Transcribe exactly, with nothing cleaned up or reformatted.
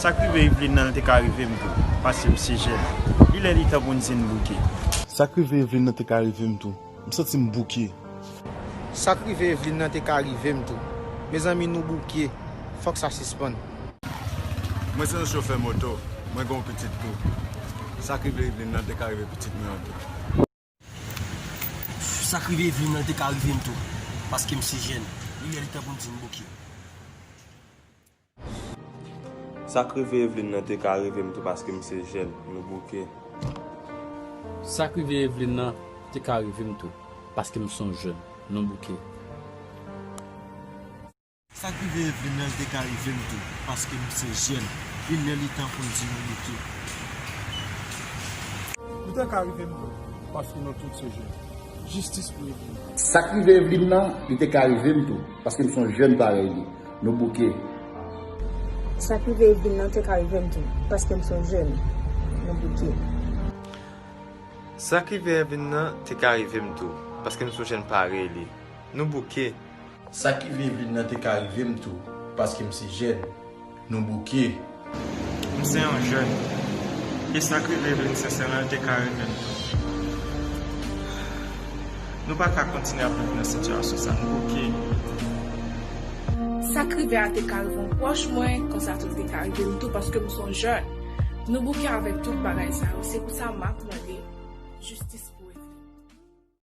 Sa k rive Eveline nan, l te ka rive m tou, paske m se jèn. Li lè li tan pou n di n bouke. Sa k rive Eveline nan te ka rive m tou. M santi m bouke. Sa k rive Eveline nan te ka rive m tou. Mezanmi, nou bouke. Fòk sa sispann. Mwen se yon chofè moto. Mwen gen yon pitit tou. Sa k rive Eveline nan te ka rive pitit mwen an tou. Sa k rive Eveline nan te ka rive m tou, paske m se jèn. Li lè li tan pou m di n bouke. Sa k rive Eveline nan te ka rive m tou, paske m se jèn. Nou bouke. Sa k rive Eveline nan te ka rive m tou, paske m se yon jèn. Nou bouke. Sa k rive Eveline nan te ka rive m tou, paske m se jèn. Li lè li tan pou n di nou bouke. Li te ka rive m tou, paske nou tout se jèn. Jistis pou Eveline. Sa k rive Eveline nan, li te ka rive m tou, paske m se yon jèn parèy li. Nou bouke. Sa k rive Eveline nan te ka rive m tou, paske m se yon jèn. Nou bouke. Sa k rive Eveline nan te ka rive m tou, paske m se yon jèn parèy li. Nou bouke. Sa k rive Eveline nan te ka rive m tou, paske m se jèn. Nou bouke. M se yon jèn. E sa k rive Eveline Sensèl nan te ka rive m tou. Nou pa ka kontinye ap viv nan sitiyasyon sa, nou bouke. Sa k rive a te ka rive yon pwòch mwen, konsa tou li te ka rive m tou, paske m se yon jèn. Nou bouke avèk tout bagay sa yo, se pou sa m ap mande.